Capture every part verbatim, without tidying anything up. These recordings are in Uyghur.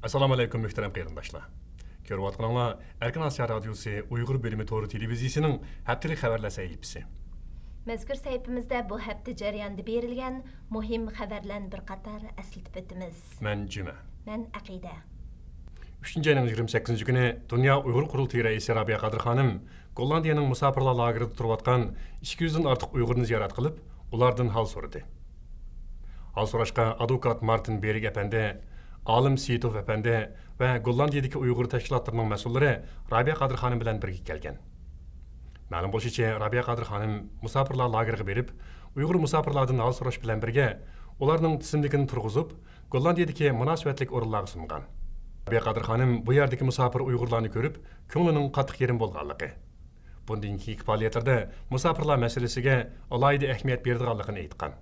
ئەسسالامۇ ئەلەيكۇم، مۆھتەرەم قېرىنداشلار. كۆرۈۋاتقىنىڭلار ئەركىن ئاسىيا رادىيوسى ئۇيغۇر بۆلۈمى تور تېلېۋىزىيىسىنىڭ ھەپتىلىك خەۋەرلەر سەھىپىسى. مەزكۇر سەھىپىمىزدە بۇ ھەپتە جەريانىدا بېرىلگەن مۇھىم خەۋەرلەرنى بىر قاتار ئەسلىتىپ ئۆتىمىز. مەن جۈمە. مەن ئەقىدە. ئۈچىنچى ئاينىڭ يىگىرمە سەككىزىنچى كۈنى دۇنيا ئۇيغۇر قۇرۇلتىيى رەئىسى رابىيە قادىر خانىم گوللاندىيەنىڭ مۇساپىرلار لاگېرىدا تۇرۇۋاتقان ئىككى يۈزدىن ئارتۇق ئۇيغۇرنى زىيارەت قىلىپ، ئۇلاردىن ھال سورىدى. ھال سوراشقا ئادۋوكات مارتىن بېرگ ئەپەندى، ئالىم سېيىتوف ئەپەندى ۋە گوللاندىيەدىكى ئۇيغۇر تەشكىلاتلىرىنىڭ مەسئۇللىرى رابىيە قادىر خانىم بىلەن بىرگە كەلگەن. مەلۇم بولۇشىچە، رابىيە قادىر خانىم مۇساپىرلار لاگېرىغا بېرىپ، ئۇيغۇر مۇساپىرلاردىن ھال سوراش بىلەن بىرگە، ئۇلارنىڭ تىزىملىكىنى تۇرغۇزۇپ، گوللاندىيەدىكى مۇناسىۋەتلىك ئورۇنلارغا سۇنغان. رابىيە قادىر خانىم بۇ يەردىكى مۇساپىر ئۇيغۇرلارنى كۆرۈپ، كۆڭلىنىڭ قاتتىق يېرىم بولغانلىقى، بۇندىن كېيىنكى پائالىيەتلىرىدە مۇساپىرلار مەسىلىسىگە ئالاھىدە ئەھمىيەت بېرىدىغانلىقىنى ئېيتقان.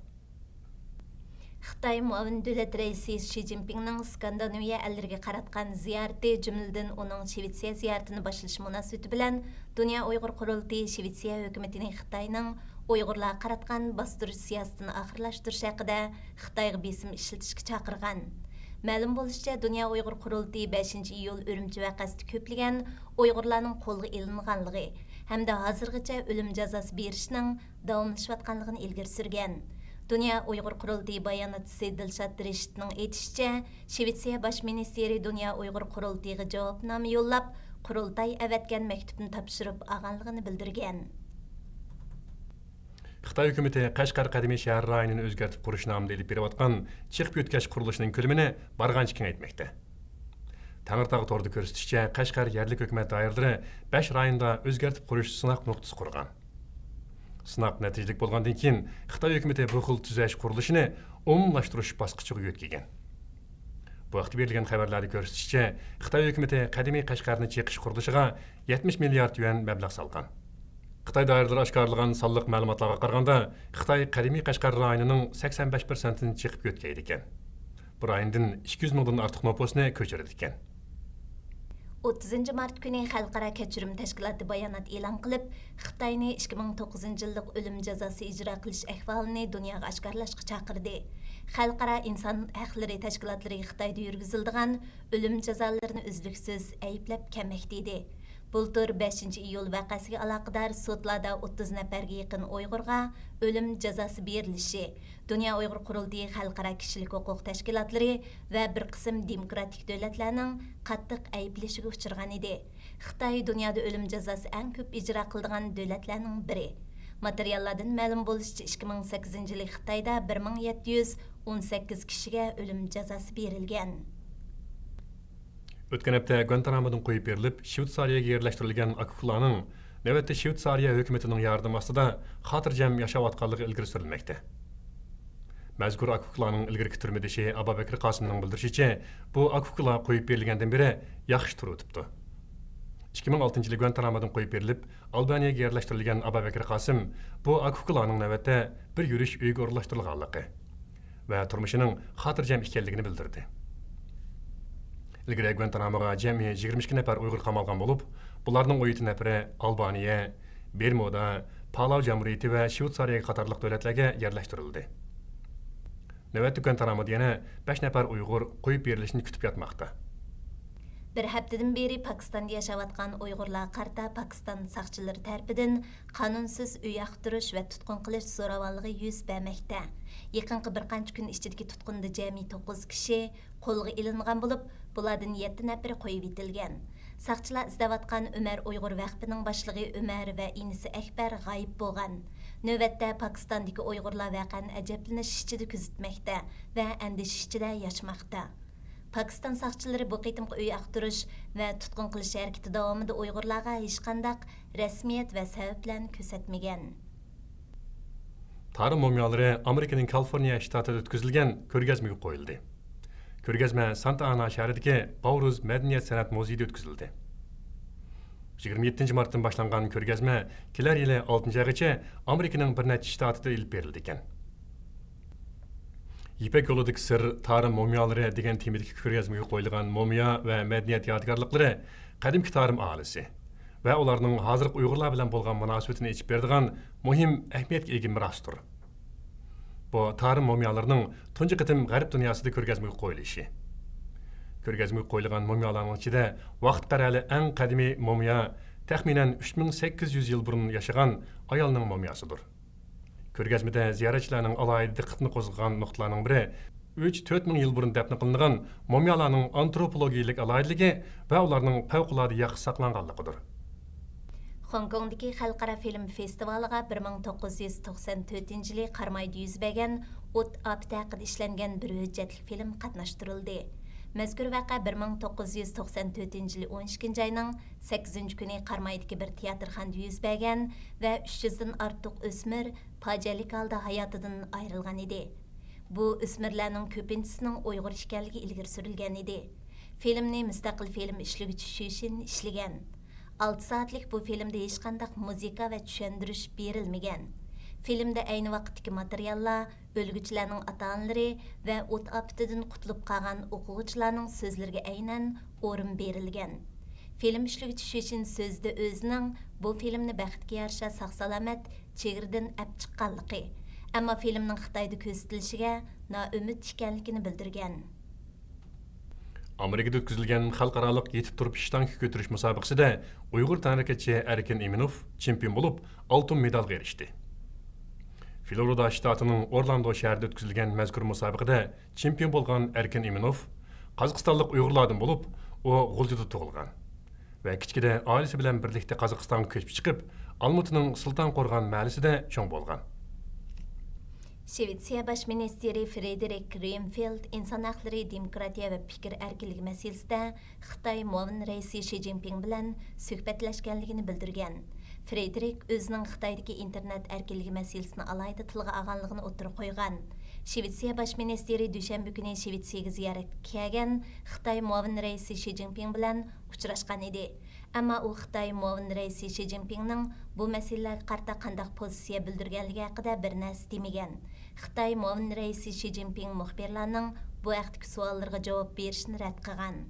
خىتاي مۇئاۋىن دۆلەت رەئىسى شى جىنپىڭنىڭ ئىسكاندىناۋىيە ئەللىرىگە قاراتقان زىيارىتى، جۈملىدىن ئۇنىڭ شىۋېتسىيە زىيارىتىنى باشلىشى مۇناسىۋىتى بىلەن، دۇنيا ئۇيغۇر قۇرۇلتىيى شىۋېتسىيە ھۆكۈمىتىنى خىتاينىڭ ئۇيغۇرلارغا قاراتقان باستۇرۇش سىياسىتىنى ئاخىرلاشتۇرۇش ھەققىدە خىتايغا بېسىم ئىشلىتىشكە چاقىرغان. مەلۇم بولۇشىچە، دۇنيا ئۇيغۇر قۇرۇلتىيى بەشىنچى ئىيۇل ئۈرۈمچى ۋەقەسىدە كۆپلىگەن ئۇيغۇرلارنىڭ قولغا ئېلىنغانلىقى ھەمدە ھازىرغىچە ئۆلۈم جازاسى بېرىشنىڭ داۋاملىشىۋاتقانلىقىنى ئىلگىرى سۈرگەن. دۇنيا ئۇيغۇر قۇرۇلتىيى باياناتچىسى دىلشات رىشىتنىڭ ئېيتىشىچە، شىۋېتسىيە باش مىنىستىرى دۇنيا ئۇيغۇر قۇرۇلتىيىغا جاۋابنامە يوللاپ، قۇرۇلتاي ئەۋەتكەن مەكتۇپنى تاپشۇرۇپ ئالغانلىقىنى بىلدۈرگەن. خىتاي ھۆكۈمىتى قەشقەر قەدىمىي شەھەر رايونىنى ئۆزگەرتىپ قۇرۇش نامىدا ئېلىپ بېرىۋاتقان چېقىپ يۆتكەش قۇرۇلۇشىنىڭ كۆلىمىنى بارغانچە كېڭەيتمەكتە. تەڭرىتاغ تورىدا كۆرسىتىشىچە، قەشقەر يەرلىك ھۆكۈمەت دائىرىلىرى بەش رايوندا ئۆزگەرتىپ قۇرۇش سىناق نۇقتىسى قۇرغان. سىناق نەتىجىلىك بولغاندىن كېيىن، خىتاي ھۆكۈمىتى بۇ خىل تۈزەش قۇرۇلۇشىنى ئومۇملاشتۇرۇش باسقۇچىغا يۆتكىگەن. بۇ ھەقتە بېرىلگەن خەۋەرلەردە كۆرسىتىشىچە، خىتاي ھۆكۈمىتى قەدىمىي قەشقەرنى چېقىش قۇرۇلۇشىغا يەتمىش مىليارد يۈەن مەبلەغ سالغان. خىتاي دائىرىلىرى ئاشكارىلىغان سانلىق مەلۇماتلارغا قارىغاندا، خىتاي قەدىمىي قەشقەر رايونىنىڭ سەكسەن بەش پىرسەنتىنى چېقىپ يۆتكەيدىكەن. بۇ رايوندىن ئىككى يۈز مىڭدىن ئارتۇق نوپۇسنى كۆچۈرىدىكەن. ئوتتۇزىنچى مارت كۈنى خەلقئارا كەچۈرۈم تەشكىلاتى بايانات ئېلان قىلىپ، خىتاينى ئىككى مىڭ توققۇزىنچى يىللىق ئۆلۈم جازاسى ئىجرا قىلىش ئەھۋالىنى دۇنياغا ئاشكارىلاشقا چاقىردى. خەلقئارا ئىنسان ھەقلىرى تەشكىلاتلىرى خىتايدا يۈرگۈزۈلىدىغان ئۆلۈم جازالىرىنى ئۈزلۈكسىز ئەيىبلەپ كەلمەكتە ئىدى. بۇلتۇر بەشىنچى ئىيۇل ۋەقەسىگە ئالاقىدار سوتلاردا ئوتتۇز نەپەرگە يېقىن ئۇيغۇرغا ئۆلۈم جازاسى بېرىلىشى، دۇنيا ئۇيغۇر قۇرۇلتىيى خەلقئارا كىشىلىك ھوقۇق تەشكىلاتلىرى ۋە بىر قىسىم دېموكراتىك دۆلەتلەرنىڭ قاتتىق ئەيىبلىشىگە ئۇچرىغان ئىدى. خىتاي دۇنيادا ئۆلۈم جازاسى ئەڭ كۆپ ئىجرا قىلىدىغان دۆلەتلەرنىڭ بىرى. ماتېرىياللاردىن مەلۇم بولۇشىچە، ئىككى مىڭ سەككىزىنچى يىلى خىتايدا بىر مىڭ يەتتە يۈز ئون سەككىز كىشىگە ئۆلۈم جازاسى بېرىلگەن. ئۆتكەن ھەپتە گۇەنتانامودىن قويۇپ بېرىلىپ، شۋېتسارىيەگە يەرلەشتۈرۈلگەن ئاكا ئۇكىلارنىڭ نۆۋەتتە شۋېتسارىيە ھۆكۈمىتىنىڭ ياردىمى ئاستىدا خاتىرجەم ياشاۋاتقانلىقى ئىلگىرى سۈرۈلمەكتە. مەزكۇر ئاكا ئۇكىلارنىڭ ئىلگىرىكى تۈرمىدىشى ئابابەكرى قاسىمنىڭ بىلدۈرۈشىچە، بۇ ئاكا ئۇكىلار قويۇپ بېرىلگەندىن بېرى ياخشى تۇرۇۋېتىپتۇ. ئىككى مىڭ ئالتىنچى يىلى گۇەنتانامودىن قويۇپ بېرىلىپ، ئالبانىيەگە يەرلەشتۈرۈلگەن ئابابەكرى قاسىم بۇ ئاكا ئۇكىلارنىڭ نۆۋەتتە بىر يۈرۈش ئۆيگە ئورۇنلاشتۇرۇلغانلىقى ۋە تۇرمۇشىنىڭ خاتىرجەم ئىكەنلىكىنى بىلدۈردى. ئىلگىرى گۇەنتاناموغا جەمئىي يىگىرمە ئىككى نەپەر ئۇيغۇر قامالغان بولۇپ، بۇلارنىڭ ئون يەتتە نەپىرى ئالبانىيە، بېرمۇدا، پالاۋ جەمھۇرىيىتى ۋە شۋېتسارىيە قاتارلىق دۆلەتلەرگە يەرلەشتۈرۈلدى. نۆۋەتتە گۇەنتانامودا يەنە بەش نەپەر ئۇيغۇر قويۇپ بېرىلىشىنى كۈتۈپ ياتماقتا. بىر ھەپتىدىن بېرى پاكىستاندا ياشاۋاتقان ئۇيغۇرلارغا قارىتا پاكىستان ساقچىلىرى تەرىپىدىن قانۇنسىز ئۆي ئاختۇرۇش ۋە تۇتقۇن قىلىش زوراۋانلىقى يۈز بەرمەكتە. يېقىنقى بىر قانچە كۈن ئىچىدىكى تۇتقۇندا جەمئىي توققۇز كىشى قولغا ئېلىنغان بولۇپ، بۇلاردىن يەتتە نەپىرى قويۇۋېتىلگەن. ساقچىلار ئىزدەۋاتقان ئۆمەر ئۇيغۇر ۋەقپىنىڭ باشلىقى ئۆمەر ۋە ئىنىسى ئەكبەر غايىب بولغان. نۆۋەتتە پاكىستاندىكى ئۇيغۇرلار ۋەقەنى ئەجەبلىنىش ئىچىدە كۆزىتمەكتە ۋە ئەندىشە ئىچىدە ياشىماقتا. پاكىستان ساقچىلىرى بۇ قېتىمقى ئۆي ئاختۇرۇش ۋە تۇتقۇن قىلىش ھەرىكىتى داۋامىدا ئۇيغۇرلارغا ھېچقانداق رەسمىيەت ۋە سەۋەبلەرنى كۆرسەتمىگەن. تارىم مومىيالىرى ئامېرىكىنىڭ كالىفورنىيە شتاتىدا ئۆتكۈزۈلگەن كۆرگەزمىگە قويۇلدى. كۆرگەزمە سانتا ئانا شەھىرىدىكى باۋروز مەدەنىيەت سەنئەت مۇزېيىدا ئۆتكۈزۈلدى. يىگىرمە يەتتىنچى مارتتىن باشلانغان كۆرگەزمە كېلەر يىلى ئالتىنچى ئايغىچە ئامېرىكىنىڭ بىر نەچچە شتاتىدا ئېلىپ بېرىلىدىكەن. يىپەك يولىدىكى سىر، تارىم مومىيالىرى دېگەن تېمىدىكى كۆرگەزمىگە قويۇلغان مومىيا ۋە مەدەنىيەت يادىكارلىقلىرى قەدىمكى تارىم ئاھالىسى ۋە ئۇلارنىڭ ھازىرقى ئۇيغۇرلار بىلەن بولغان مۇناسىۋىتىنى ئېچىپ بېرىدىغان مۇھىم ئەھمىيەتكە ئىگە مىراستۇر. بۇ تارىم مومىيالىرىنىڭ تۇنجى قېتىم غەرب دۇنياسىدا كۆرگەزمىگە قويۇلۇشى. كۆرگەزمىگە قويۇلغان مۇمىيالارنىڭ ئىچىدە ۋاقىت قەرەلى ئەڭ قەدىمىي مۇمىيا، تەخمىنەن ئۈچ مىڭ سەككىز يۈز يىل بۇرۇن ياشىغان ئايالنىڭ مۇمىياسىدۇر. كۆرگەزمىدە زىيارەتچىلەرنىڭ ئالاھىدە دىققىتىنى قوزغىغان نۇقتىلارنىڭ بىرى ئۈچ تۆت مىڭ يىل بۇرۇن دەپنە قىلىنغان مۇمىيالارنىڭ ئانتروپولوگىيىلىك ئالاھىدىلىكى ۋە ئۇلارنىڭ پەۋقۇلئاددە ياخشى ساقلانغانلىقىدۇر. خوڭكوڭدىكى خەلقئارا فىلىم فېستىۋالىغا بىر مىڭ توققۇز يۈز توقسان تۆتىنچى يىلى قارامايدا يۈز بەرگەن ئوت ئاپىتى ھەققىدە ئىشلەنگەن بىر ھۆججەتلىك فىلىم قاتناشتۇرۇلدى. مەزكۇر ۋەقە بىر مىڭ توققۇز يۈز توقسان تۆتىنچى يىلى ئون ئىككىنچى ئاينىڭ سەككىزىنچى كۈنى قارامايدىكى بىر تىياتىرخانىدا يۈز بەرگەن ۋە ئۈچ يۈزدىن ئارتۇق ئۆسمۈر پاجىئەلىك ھالدا ھاياتىدىن ئايرىلغان ئىدى. بۇ ئۆسمۈرلەرنىڭ كۆپىنچىسىنىڭ ئۇيغۇر ئىكەنلىكى ئىلگىرى سۈرۈلگەن ئىدى. فىلىمنى مۇستەقىل فىلىم ئىشلىگۈچى شۈشىن ئىشلىگەن. ئالتە سائەتلىك بۇ فىلىمدە ھېچقانداق مۇزىكا ۋە چۈشەندۈرۈش بېرىلمىگەن. فىلىمدە ئەينى ۋاقىتتىكى ماتېرىياللار، ئۆلگۈچىلەرنىڭ ئاتا-ئانىلىرى ۋە ئوت ئاپىتىدىن قۇتۇلۇپ قالغان ئوقۇغۇچىلارنىڭ سۆزلىرىگە ئەينەن ئورۇن بېرىلگەن. فىلىم ئىشلىگۈچى شۈشىن سۆزىدە ئۆزىنىڭ بۇ فىلىمنى بەختكە يارىشا ساق-سالامەت چېگرىدىن ئەپ چىققانلىقى، ئەمما فىلىمنىڭ خىتايدا كۆرسىتىلىشىگە نائۈمىد ئىكەنلىكىنى بىلدۈرگەن. ئامېرىكىدا ئۆتكۈزۈلگەن خەلقئارالىق يېتىپ تۇرۇپ ئىشتانگا كۆتۈرۈش مۇسابىقىسىدە ئۇيغۇر تەنھەرىكەتچى ئەركىن ئىمىنوف چېمپىيون بولۇپ، ئالتۇن مېدالغا ئېرىشتى. فلورىدا شتاتىنىڭ ئورلاندو شەھىرىدە ئۆتكۈزۈلگەن مەزكۇر مۇسابىقىدە چېمپىيون بولغان ئەركىن ئىمىنوف قازاقىستانلىق ئۇيغۇرلاردىن بولۇپ، ئۇ غۇلجىدا تۇغۇلغان ۋە كىچىكىدە ئائىلىسى بىلەن بىرلىكتە قازاقىستانغا كۆچۈپ چىقىپ، ئالمۇتىنىڭ سۇلتانقورغان مەھەللىسىدە چوڭ بولغان. شىۋېتسىيە باش مىنىستىرى فرېدېرىك رېينفېلد ئىنسان ھەقلىرى، دېموكراتىيە ۋە پىكىر ئەركىنلىكى مەسىلىسىدە خىتاي مۇئاۋىن رەئىسى شى جىنپىڭ بىلەن سۆھبەتلەشكەنلىكىنى بىلدۈرگەن. فرېدېرىك ئۆزىنىڭ خىتايدىكى ئىنتېرنېت ئەركىنلىكى مەسىلىسىنى ئالاھىدە تىلغا ئالغانلىقىنى ئوتتۇرىغا قويغان. شىۋېتسىيە باش مىنىستىرى دۈشەنبە كۈنى شىۋېتسىيەگە زىيارەتكە كەلگەن خىتاي مۇئاۋىن رەئىسى شى جىنپىڭ بىلەن ئۇچراشقان ئىدى. ئەمما ئۇ خىتاي مۇئاۋىن رەئىسى شى جىنپىڭنىڭ بۇ مەسىلىلەرگە قارىتا قانداق پوزىتسىيە بىلدۈرگەنلىكى ھەققىدە بىر نەرسە دېمىگەن. خىتاي مۇئاۋىن رەئىسى شى جىنپىڭ مۇخبىرلارنىڭ بۇ ھەقتىكى سوئاللىرىغا جاۋاب بېرىشنى رەت قىلغان.